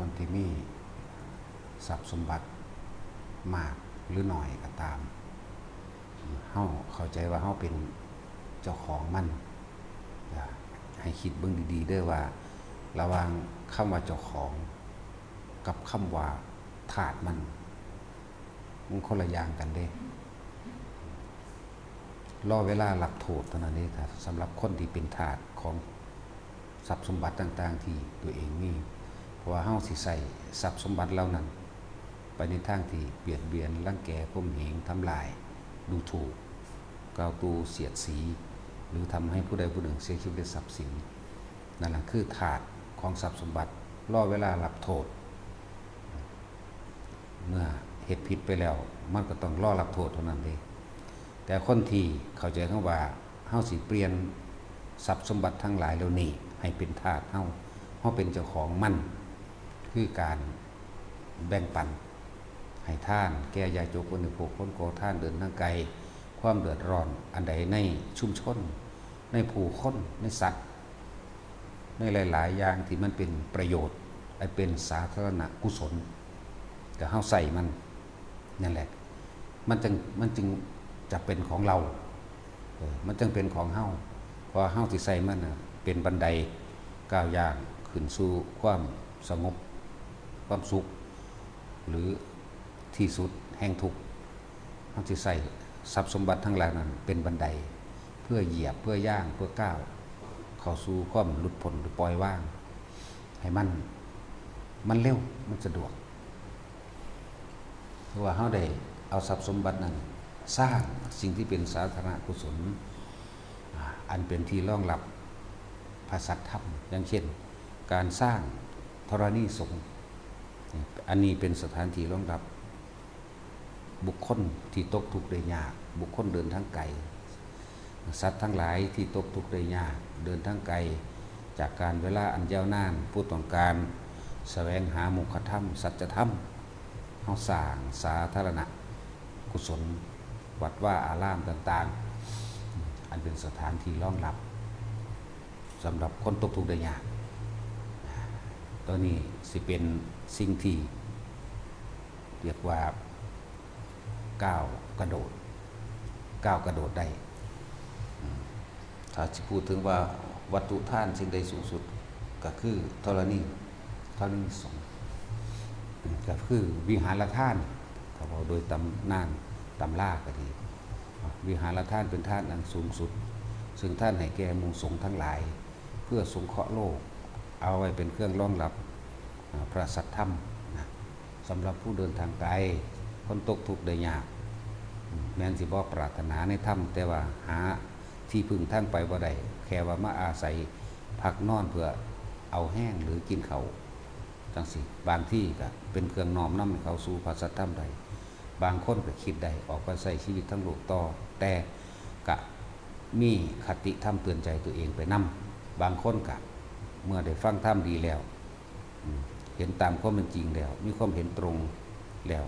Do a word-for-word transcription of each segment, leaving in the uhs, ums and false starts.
คนที่มีทรัพย์สมบัติมากหรือน้อยก็ตาม เฮาเข้าใจว่าเฮาเป็นเจ้าของมัน ให้คิดเบิ่งดีๆเด้อว่า ระหว่างคำว่าเจ้าของกับคำว่าทาสมัน มันคนละอย่างกันเด้ รอเวลารับโทษเท่านั้นเองครับ สำหรับคนที่เป็นทาสของทรัพย์สมบัติต่างๆที่ตัวเองมี เพราะว่าเฮาสิใช้ทรัพย์สมบัติเหล่านั้น ไปในทางที่เบียดเบียน รังแก ข่มเหง ทำลาย ดูถูก กล่าวตู่ เสียดสี หรือทำให้ผู้ใดผู้หนึ่งเสียชีวิต และทรัพย์สิน นั่นแหละคือทาสของทรัพย์สมบัติ รอเวลารับโทษ เมื่อเฮ็ดผิดไปแล้ว มันก็ต้องรอรับโทษเท่านั้นเด้ แต่คนที่เข้าใจคำว่า เฮาสิเปลี่ยนทรัพย์สมบัติทั้งหลายเหล่านี้ให้เป็นทาสเฮา เฮาเป็นเจ้าของมัน คือการแบ่งปัน ให้ทาน แก่ยากจน คนในผู้คนขอทาน เดินทางไกล ความเดือดร้อนอันใดในชุมชน ในผู้คน ในสัตว์ ในหลายๆอย่างที่มันเป็นประโยชน์ อันเป็นสาธารณกุศล ก็เฮาใช้มัน นั่นแหละ มันจึง มันจึงจะเป็นของเรา เออ มันจึงเป็นของเฮา เพราะว่าเฮาสิใช้มันน่ะเป็นบันไดก้าวย่างขึ้นสู่ความสงบ ความสุข หรือที่สุดแห่งทุกข์ เฮาสิใช้ทรัพย์สมบัติทั้งหลายนั้นเป็นบันได เพื่อเหยียบ เพื่อย่าง เพื่อก้าวเข้าสู่ความหลุดพ้นหรือปล่อยวาง ให้มัน มันเร็ว มันสะดวก เพราะว่าเฮาได้เอาทรัพย์สมบัตินั้นสร้างสิ่งที่เป็นสาธารณกุศล อ่า อันเป็นที่รองรับพระสัทธรรม อย่างเช่น การสร้างธรณีสงฆ์ อันนี้เป็นสถานที่รองรับบุคคลที่ตกทุกข์ได้ยาก บุคคลเดินทางไกล สัตว์ทั้งหลายที่ตกทุกข์ได้ยาก เดินทางไกล จากการเวลาอันยาวนาน ผู้ต้องการแสวงหาโมกขธรรม สัจธรรม เฮาสร้างสาธารณกุศล วัดวาอารามต่างๆ อันเป็นสถานที่รองรับสำหรับคนตกทุกข์ได้ยาก ตัวนี้สิเป็นสิ่งที่เรียกว่าก้าวกระโดด ก้าวกระโดดได้ อืม ถ้าสิพูดถึงว่าวัตถุทานสิ่งใดสูงสุด ก็คือธรณี ธรณีสงฆ์ อืม ก็คือวิหารทาน ถ้าเว้าโดยตำนานตำราก็ดี วิหารทานเป็นทานอันสูงสุด ซึ่งทานให้แก่หมู่สงฆ์ทั้งหลาย เพื่อสงเคราะห์โลก เอาไว้เป็นเครื่องรองรับ อ่า พระสัทธรรมนะ สำหรับผู้เดินทางไกล คนตกทุกข์ได้ยาก อืม แม้นสิบ่ปรารถนาในธรรม แต่ว่าหาที่พึ่งทางไปบ่ได้ แค่ว่ามาอาศัยพักนอนเพื่อเอาแฮงหรือกินข้าวจั่งซี้ บางทีก็เป็นเครื่องน้อมนำให้เขาสู่พระสัทธรรมได้ บางคนก็คิดได้ออกไปใช้ชีวิตทางโลกต่อ แต่ก็มีคติธรรมเตือนใจตัวเองไปนำ บางคนก็เมื่อได้ฟังธรรมดีแล้ว อืม เห็นตามความเป็นจริงแล้ว มีความเห็นตรงแล้ว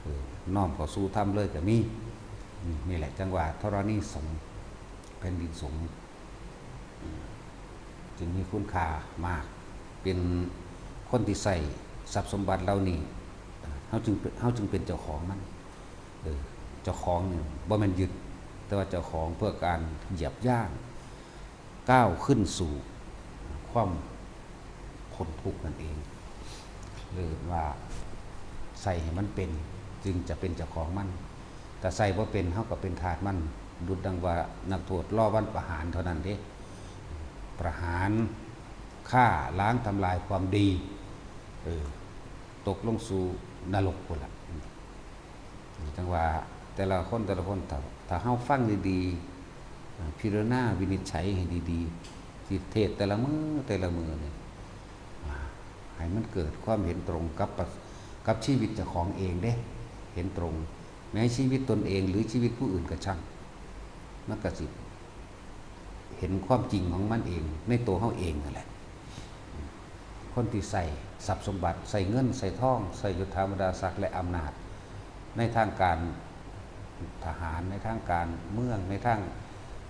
เออ น้อมเข้าสู่ธรรมเลยก็มี อืม นี่แหละจั่งว่าธรณีสงฆ์ แผ่นดินสงฆ์ อืม จึงมีคุณค่ามาก เป็นคนที่ใช้ทรัพย์สมบัติเหล่านี้ เฮาจึงเป็น เฮาจึงเป็นเจ้าของมัน เออ เจ้าของเนี่ยบ่แม่นยึด แต่ว่าเจ้าของเพื่อการเหยียบย่าง ก้าวขึ้นสู่ความพ้นทุกข์นั่นเอง หรือว่าใช้ให้มันเป็น จึงจะเป็นเจ้าของมัน แต่ใช้บ่เป็น เฮาก็เป็นทาสมัน ดุจดังว่านักโทษรอวันประหารเท่านั้นเด้ ประหาร ฆ่าล้างทำลายความดี เออ ตกลงสู่นรกพุ้นล่ะ จั่งว่าแต่ละคน แต่ละคน ถ้า ถ้าเฮาฟังดีๆ อ่า พิจารณาวินิจฉัยให้ดีๆ สิเทศน์แต่ละมื้อ แต่ละมื้อนี่ อ่า ให้มันเกิดความเห็นตรงกับปะ กับชีวิตเจ้าของเองเด้ เห็นตรง แม้ชีวิตตนเองหรือชีวิตผู้อื่นก็ช่าง มันก็สิ เห็นความจริงของมันเองในตัวเฮาเองนั่นแหละ คนที่ใช้ทรัพย์สมบัติ ใช้เงิน ใช้ทอง ใช้ยศถาบรรดาศักดิ์และอำนาจ ในทางการทหาร ในทางการเมือง ในทาง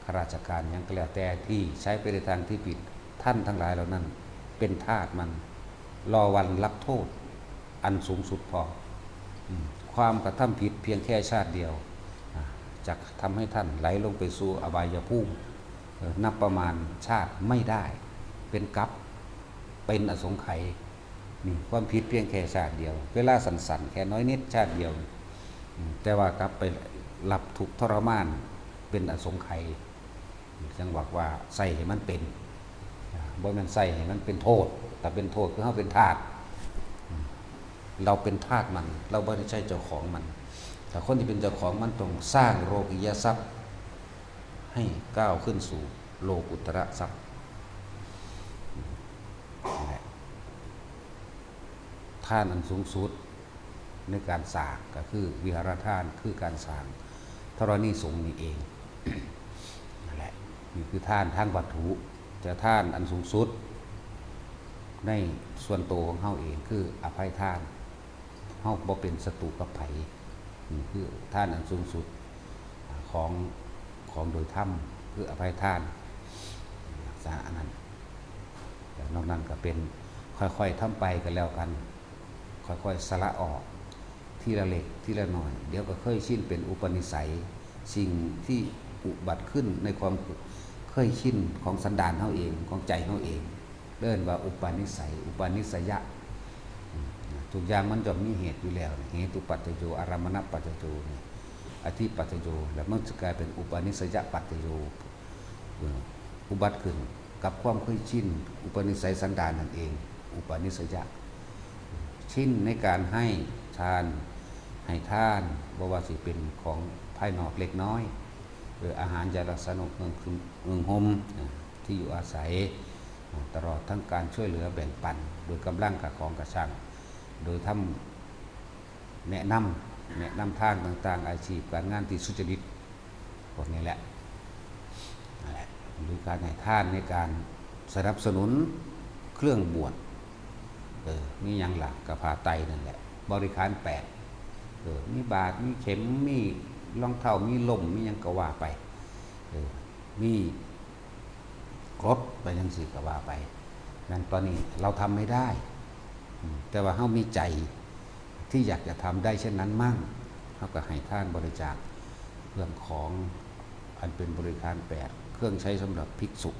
ข้าราชการหยังก็แล้วแต่ ที่ใช้ไปในทางที่ผิด ท่านทั้งหลายเหล่านั้นเป็นทาสมัน รอวันรับโทษอันสูงสุดพอ อืม ความกระทำผิดเพียงแค่ชาติเดียว อ่า จะทำให้ท่านไหลลงไปสู่อบายภูมิ เอ่อ นับประมาณชาติไม่ได้ เป็นกัป เป็นอสงไขย นี่ความผิดเพียงแค่ชาติเดียว เวลาสั้นๆ แค่น้อยนิดชาติเดียว อืม แต่ว่ากลับไปรับทุกข์ทรมานเป็นอสงไขย จั่งบอกว่าใส่ให้มันเป็น อ่า บ่แม่นใส่ให้มันเป็นโทษ ถ้าเป็นโทษคือเฮาเป็นทาส อืม เราเป็นทาสมัน เราบ่ได้ใช่เจ้าของมัน แต่คนที่เป็นเจ้าของมันต้องสร้างโลกิยทรัพย์ ให้ก้าวขึ้นสู่โลกุตระทรัพย์ นั่นแหละ ทานอันสูงสุดในการสร้างก็คือวิหารทาน คือการสร้างธรณีสงฆ์นี่เอง นั่นแหละ นี่คือทานทางวัตถุ แต่ทานอันสูงสุดในส่วนตัวของเฮาเองคืออภัยทาน เฮาบ่เป็นศัตรูกับไผ นี่คือทานอันสูงสุดของ ของโดยธรรม คืออภัยทาน ลักษณะอันนั้น แล้วนอกนั้นก็เป็นค่อยๆทำไปกันแล้วกัน ค่อยๆสละออก ทีละเล็กทีละน้อย เดี๋ยวก็เคยชินเป็นอุปนิสัย สิ่งที่อุบัติขึ้นในความเคยชินของสันดานเฮาเอง ของใจเฮาเอง เอิ้นว่าอุปนิสัย อุปนิสยะ อืม ทุกอย่างมันย่อมมีเหตุอยู่แล้ว เหตุปัจจโย อารมณปัจจโย เนี่ย อธิปัจจโย แล้วมันจะกลายเป็นอุปนิสยปัจจโย เออ อุบัติขึ้นกับความเคยชิน อุปนิสัยสันดานนั่นเอง อุปนิสยะ ชินในการให้ทาน ให้ทาน บ่ว่าสิเป็นของภายนอกเล็กน้อย เออ อาหาร ยารักษานุเครื่อง เครื่องห่ม อ่า ที่อยู่อาศัย อ่า ตลอดทั้งการช่วยเหลือแบ่งปัน โดยกำลังกับของกระชัง โดยทำ แนะนำ แนะนำทางต่างๆ อาชีพการงานที่สุจริต พวกนี้แหละ นั่นแหละ หรือการให้ทานในการสนับสนุนเครื่องบวช เออ มีหยังล่ะ ก็ผ้าไตรนั่นแหละ บริขารแปด เออ มีบาตร มีเข็ม มีรองเท้า มีล่ม มีหยังก็ว่าไป เออ มีกรดไปจั่งซี้ก็ว่าไป นั้นตอนนี้เราทำไม่ได้ อืม แต่ว่าเฮามีใจที่อยากจะทำได้เช่นนั้นมั่ง เฮาก็ให้ทานบริจาคเครื่องของอันเป็นบริขารแปด เครื่องใช้สำหรับภิกษุ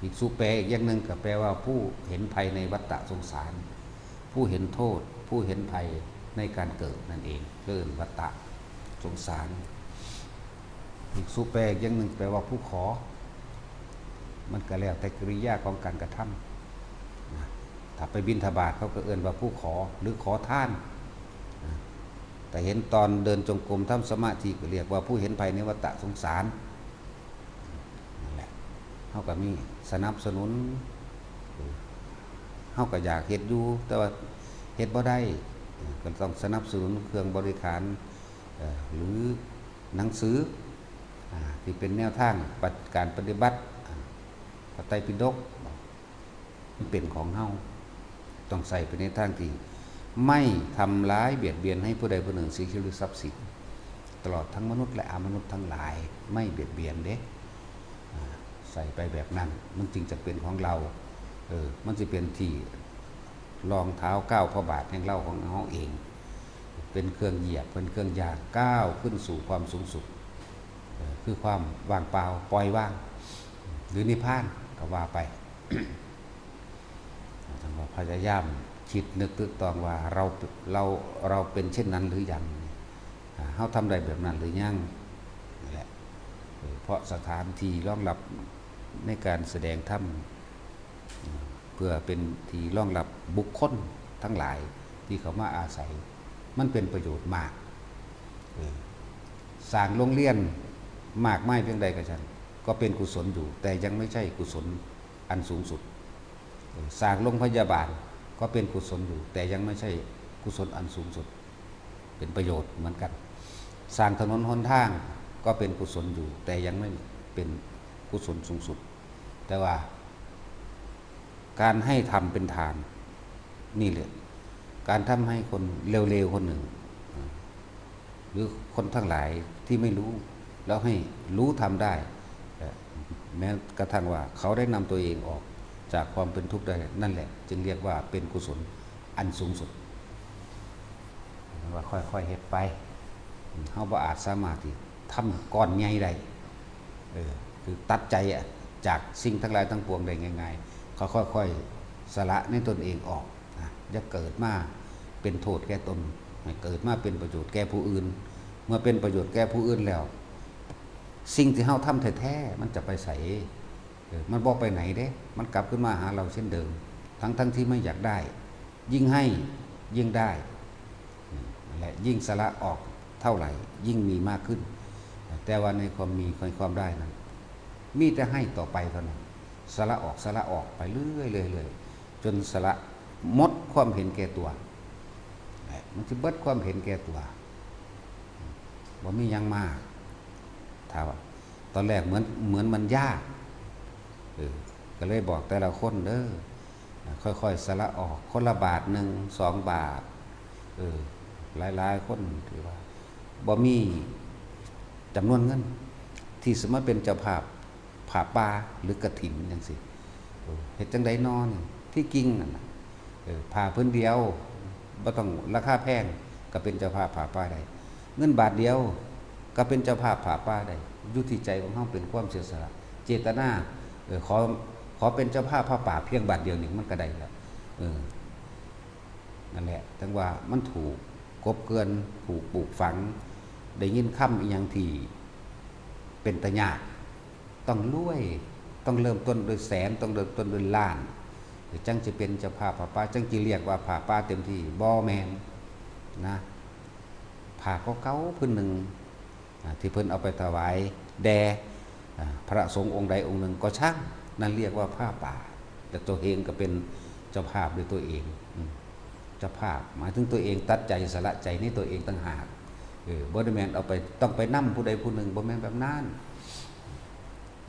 ภิกษุแปลอีกอย่างหนึ่งก็แปลว่าผู้เห็นภัยในวัฏฏะสงสาร ผู้เห็นโทษ ผู้เห็นภัยในการเกิดนั่นเอง เรื่องวัฏฏะสงสาร ภิกษุแปลอีกอย่างหนึ่งแปลว่าผู้ขอ มันก็แล้วแต่กิริยาของการกระทำนะ ถ้าไปบิณฑบาตเขาก็เอิ้นว่าผู้ขอ หรือขอทานนะ แต่เห็นตอนเดินจงกรมทำสมาธิก็เรียกว่าผู้เห็นภัยในวัฏฏะสงสาร นั่นแหละ เฮาก็มีสนับสนุน เฮาก็อยากเฮ็ดอยู่ แต่ว่าเฮ็ดบ่ได้ ก็ต้องสนับสนุนเครื่องบริขาร เอ่อ หรือหนังสือ อ่า ที่เป็นแนวทางปฏิ- การปฏิบัติ อ่า พระไตรปิฎก มันเป็นของเฮา ต้องใส่ไปในทางที่ไม่ทำร้ายเบียดเบียนให้ผู้ใดผู้หนึ่ง เสียชีวิต หรือทรัพย์สิน ตลอดทั้งมนุษย์และอมนุษย์ทั้งหลาย ไม่เบียดเบียนเด้ อ่า ใส่ไปแบบนั้น มันจึงจะเป็นของเรา เออ มันจะเป็นที่รองเท้าก้าวพระบาทแห่งเราของเฮาเอง เป็นเครื่องเหยียบ เป็นเครื่องย่างก้าวขึ้นสู่ความสูงสุด เออ คือความว่างเปล่า ปล่อยวาง หรือนิพพานก็ว่าไป จั่งว่าพยายามคิดนึกตึกตองว่าเรา เรา เราเป็นเช่นนั้นหรือยัง อ่า เฮาทำได้แบบนั้นหรือยัง นั่นแหละ เออ เพราะสถานที่รองรับในการแสดงธรรม เพื่อเป็นที่รองรับบุคคลทั้งหลายที่เข้ามาอาศัย มันเป็นประโยชน์มาก เออ สร้างโรงเรียนมากมายเพียงใดก็ช่าง ก็เป็นกุศลอยู่ แต่ยังไม่ใช่กุศลอันสูงสุด เออ สร้างโรงพยาบาลก็เป็นกุศลอยู่ แต่ยังไม่ใช่กุศลอันสูงสุด เป็นประโยชน์เหมือนกัน สร้างถนนหนทางก็เป็นกุศลอยู่ แต่ยังไม่เป็นกุศลสูงสุด แต่ว่าการให้ธรรมเป็นทาน นี่แหละ การทำให้คนเลวๆคนหนึ่ง หรือคนทั้งหลายที่ไม่รู้ แล้วให้รู้ธรรมได้ เอ่อ แม้กระทั่งว่าเขาได้นำตัวเองออก จากความเป็นทุกข์ได้ นั่นแหละจึงเรียกว่าเป็นกุศลอันสูงสุด ว่าค่อยๆเฮ็ดไป เฮาบ่อาจสามารถที่ทำก้อนใหญ่ได้ เออ คือตัดใจอะจากสิ่งทั้งหลายทั้งปวงได้ง่ายๆ เขาค่อยๆสละในตนเองออกนะ อย่าเกิดมาเป็นโทษแก่ตน ให้เกิดมาเป็นประโยชน์แก่ผู้อื่น เมื่อเป็นประโยชน์แก่ผู้อื่นแล้ว สิ่งที่เฮาทำแท้ๆมันจะไปไส เออ มันบ่ไปไหนเด้ มันกลับขึ้นมาหาเราเช่นเดิม ทั้งๆที่ไม่อยากได้ ยิ่งให้ยิ่งได้ อืม นั่นแหละ ยิ่งสละออกเท่าไหร่ ยิ่งมีมากขึ้น แต่ว่าในความมี ในความได้นั้น มีแต่ให้ต่อไปเท่านั้น สละออก สละออกไปเรื่อยๆเรื่อยๆ จนสละหมดความเห็นแก่ตัว มันสิเบิดความเห็นแก่ตัว บ่มีหยังมาก ถ้าว่า ตอนแรกเหมือน เหมือนมันยาก เออ ก็เลยบอกแต่ละคนเด้อ ค่อยๆสละออก คนละบาทหนึ่ง สองบาท เออ หลายๆคนที่ว่าบ่มีจำนวนเงิน ที่สิมาเป็นเจ้าภาพผ้าป่าหรือกฐินจั่งซี้ เออ เฮ็ดจั่งใดน้อนี่ ที่จริงนั่นน่ะ เออ ผ้าผืนเดียว บ่ต้องราคาแพง ก็เป็นเจ้าภาพผ้าป่าได้ เงินบาทเดียว ก็เป็นเจ้าภาพผ้าป่าได้ อยู่ที่ใจของเฮาเป็นความเสียสละ เจตนา เออ ขอ ขอเป็นเจ้าภาพผ้าป่าเพียงบาทเดียวนี่มันก็ได้แล้ว เออ นั่นแหละ จั่งว่ามันถูกกลบเกลื่อน ถูกปลูกฝัง ได้ยินคำอีหยังที่เป็นตาย้าน ต้องรวย ต้องเริ่มต้นด้วยแสน ต้องเริ่มต้นด้วยล้าน จั่งสิเป็นเจ้าภาพผ้าป่า จั่งสิเรียกว่าผ้าป่าเต็มที่ บ่แม่นนะ ผ้าเก่าๆผืนหนึ่ง อ่า ที่เพิ่นเอาไปถวายแด่ อ่า พระสงฆ์องค์ใดองค์หนึ่งก็ช่าง นั่นเรียกว่าผ้าป่า แต่ตัวเองก็เป็นเจ้าภาพด้วยตัวเอง อืม เจ้าภาพหมายถึงตัวเองตัดใจสละใจในตัวเองต่างหาก เออ บ่ได้แม่นเอาไป ต้องไปนำผู้ใดผู้หนึ่ง บ่แม่นแบบนั้น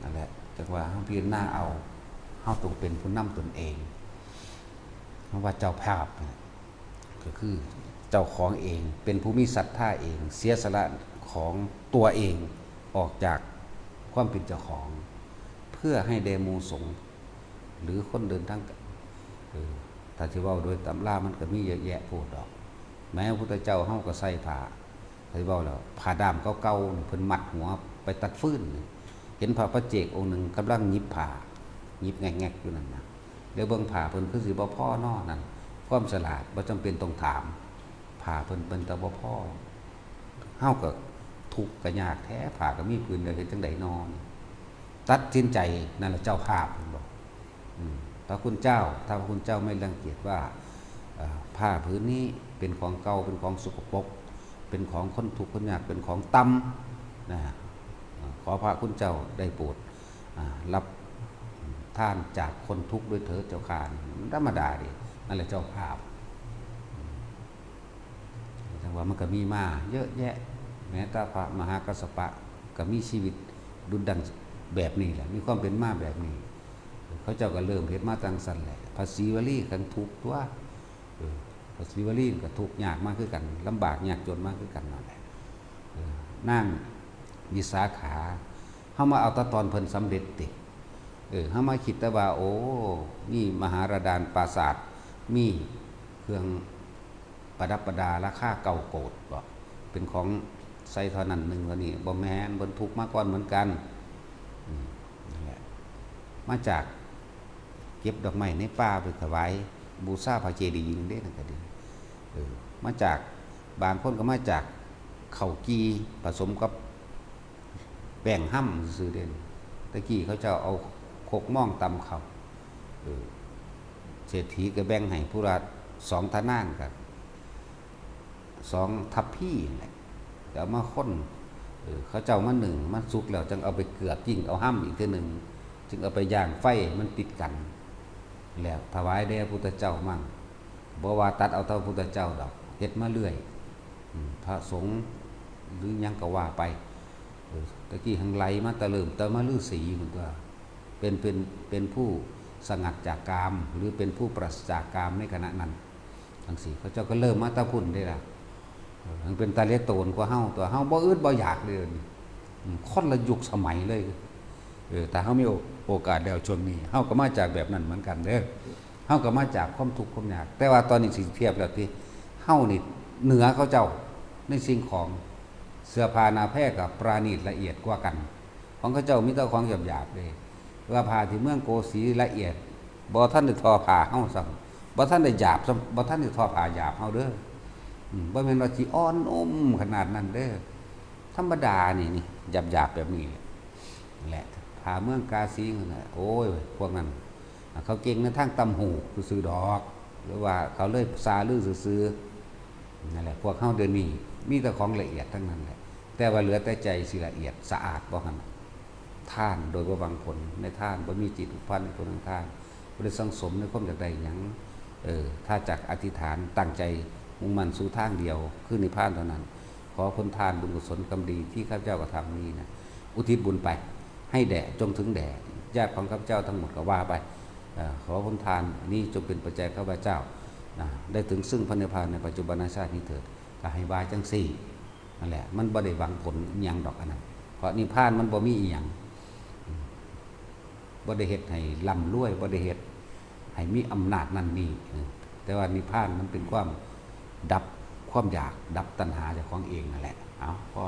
นั่นแหละ จั่งว่าเฮาพิจารณาเอา เฮาต้องเป็นผู้นำตนเอง เพราะว่าเจ้าภาพเนี่ย ก็คือเจ้าของเอง เป็นผู้มีศรัทธาเอง เสียสละของตัวเอง ออกจากความเป็นเจ้าของ เพื่อให้แด่หมู่สงฆ์ หรือคนเดินทาง เออ ถ้าสิเว้าโดยตำรามันก็มีเยอะแยะโพดดอก แม้พระพุทธเจ้าเฮาก็ใส่ผ้า เคยเว้าแล้ว ผ้าด้ามเก่าๆนี่เพิ่นมัดหัวไปตัดฟืนนี่ เห็นพระปัจเจกองค์หนึ่งกำลังหยิบผ้า หยิบแงกๆอยู่นั่นนะ แล้วเบิ่งผ้าเพิ่นคือสิบ่พอน้อนั่น ความฉลาดบ่จำเป็นต้องถาม ผ้าเพิ่นเป็นตาบ่พอ เฮาก็ทุกข์ก็ยากแท้ ผ้าก็มีผืนเดียว เฮ็ดจั่งใดน้อนี่ ตัดสินใจ นั่นแหละเจ้าภาพ เพิ่นบอก อืม พระคุณเจ้า ถ้าพระคุณเจ้าไม่รังเกียจว่า เอ่อ ผ้าผืนนี้เป็นของเก่า เป็นของสกปรก เป็นของคนทุกข์คนยาก เป็นของต่ำ นะ เอ่อ ขอพระคุณเจ้าได้โปรด อ่า รับทานจากคนทุกข์ด้วยเถิดเจ้าข้า มันธรรมดาเด้ นั่นแหละเจ้าภาพ จั่งว่ามันก็มีมาเยอะแยะ แม้แต่พระมหากัสสปะก็มีชีวิตดุจดังแบบนี้แหละ มีความเป็นมาแบบนี้ เขาเจ้าก็เริ่มเฮ็ดมาจั่งซั้นแหละ พระศรีวลีคันทุกข์ตั๊ว เออ พระศรีวลีก็ทุกข์ยากมาคือกัน ลำบากยากจนมาคือกันนั่นแหละ เออ นางวิสาขา เฮามาเอาแต่ตอนเพิ่นสำเร็จติ เออ เฮามาคิดแต่ว่า โอ้ มีมหาราดานปราสาท มีเครื่องประดับประดาราคาเก้าโกฏบ่ เป็นของใส่เท่านั้นหนึ่งเท่านี้ บ่แม่น เพิ่นทุกข์มาก่อนเหมือนกัน อืม นั่นแหละ มาจากเก็บดอกไม้ในป่าไปถวายบูชาพระเจดีย์นั่นเด้ นั่นก็ดี เออ มาจาก บางคนก็มาจากข้าวจี่ผสมกับ แบ่งห้ำซื่อๆเด่น ตะกี้เขาเจ้าเอาครกหม้องตำข้าว เออ เศรษฐีก็แบ่งให้ผู้ละสองทะนานกับสองทัพพีนั่นแหละ ก็เอามาคน เออ เขาเจ้ามานึ่ง มันสุกแล้ว จั่งเอาไปเกือก จึ่งเอาห้ำอีกเทื่อหนึ่ง จึ่งเอาไปย่างไฟ มันติดกัน แล้วถวายแด่พุทธเจ้ามั่ง บ่ว่าตัดเอาแต่พุทธเจ้าดอก เฮ็ดมาเรื่อย อืม พระสงฆ์หรือหยังก็ว่าไป เออ ตะกี้หั้งไหลมาแต่เริ่มแต่มาฤๅษีพุ้นตั๊ว เป็น เป็น เป็นผู้สงัดจากกาม หรือเป็นผู้ปราศจากกามในขณะนั้น จั่งซี้ เขาเจ้าก็เริ่มมาแต่พุ้นเด้ล่ะ เออ หั้งเป็นตาเหลือโตนกว่าเฮาตั๊ว เฮาบ่อึดบ่อยากเด้ อืม คนละยุคสมัยเลย เออ ถ้าเฮามีโอ- โอกาสแล้วช่วงนี้ เฮาก็มาจากแบบนั้นเหมือนกันเด้อ เฮาก็มาจากความทุกข์ความยาก แต่ว่าตอนนี้สิเทียบแล้วที่ เฮานี่เหนือเขาเจ้า ในสิ่งของ เสื้อผ้าหน้าแพรก็ปราณีตละเอียดกว่ากัน ของเขาเจ้ามีแต่ของหยาบๆเด้ ว่าผ้าที่เมืองโกสีละเอียด บ่ทันได้ทอผ้าเฮาซ้ำ บ่ทันได้หยาบซ้ำ บ่ทันได้ทอผ้าหยาบเฮาเด้อ อืม บ่แม่นว่าสิอ่อนนุ่มขนาดนั้นเด้อ ธรรมดานี่ นี่ หยาบๆแบบนี้แหละ แหละ ผ้าเมืองกาสีนั่นแหละ โอ้ย พวกนั้น เขาเก่งในทางตำหูซื่อๆดอก หรือว่าเขาเลยซาลือซื่อๆ นั่นแหละ พวกเฮาเดี๋ยวนี้มีแต่ของละเอียดทั้งนั้นแหละ แต่ว่าเหลือแต่ใจสิละเอียดสะอาดบ่หั่น ทานโดยบ่หวังผล ในทานบ่มีจิตผูกพันในคนทางทาน บ่ได้สั่งสมในความอยากได้หยัง เออ ถ้าจักอธิษฐานตั้งใจมุ่งมั่นสู่ทางเดียว คือนิพพานเท่านั้น ขอผลทานบุญกุศลกรรมดีที่ข้าพเจ้ากระทำนี้นะ อุทิศบุญไป ให้แด่ จงถึงแด่ ญาติของข้าพเจ้าทั้งหมดก็ว่าไป เอ่อ ขอผลทานนี้จงเป็นปัจจัยข้าพเจ้า นะ ได้ถึงซึ่งพระนิพพานในปัจจุบันชาตินี้เถิด ก็ให้ว่าจังซี่ นั่นแหละ มันบ่ได้หวังผลอิหยังดอกอันนั้น เพราะนิพพานมันบ่มีอิหยัง อืม บ่ได้เฮ็ดให้ร่ำรวย บ่ได้เฮ็ดให้มีอำนาจนั่นนี่ อืม แต่ว่านิพพานมันเป็นความดับความอยาก ดับตัณหาเจ้าของเองนั่นแหละ เอา พอ